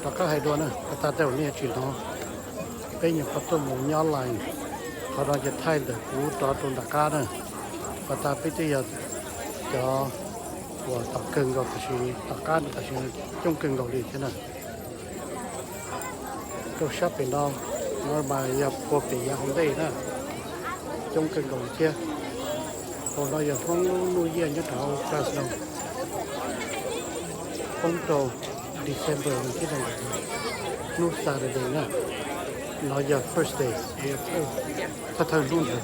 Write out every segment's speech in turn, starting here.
Rov qab hais dua na, pas tas tej zaum nej yuav tsis hnov, peb nyuam qhuav tuaj mus nyob line, qhov no ces thaij ntawm kuv rov rau nram qab na. Pas tas peb twb yog cov uas tom kawg nkaus tam sim, tom qab no tam sim coob kawg nkaus li thiab na. Rau sab pem no, no mas yog puag pem yav hauv ntej na, coob kawg nkaus li thiab. Hauv no yog Hmoob lub nuj yiaj nyob rau hauv Fresno, poob rau December thib nees nkaum, hnub Saturday na. No yog Thursday, thawj thawj hnub ntawd.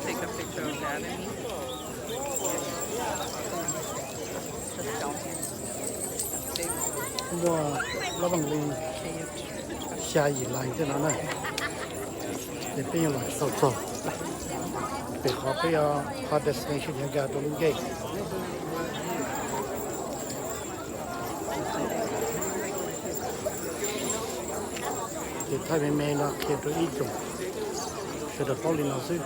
Muaj lab vaj li xya yim line thiab no na. Ces peb yuav los tau txog pem qhov peb yuav, qhov destination yuav nkag rau lub gate. Ces thaij me me no qhia rau ib tsoom sawv daws paub li no xwb,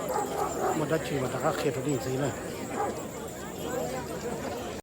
muaj dab tsi mas rov qab qhia rau nej ntxiv na.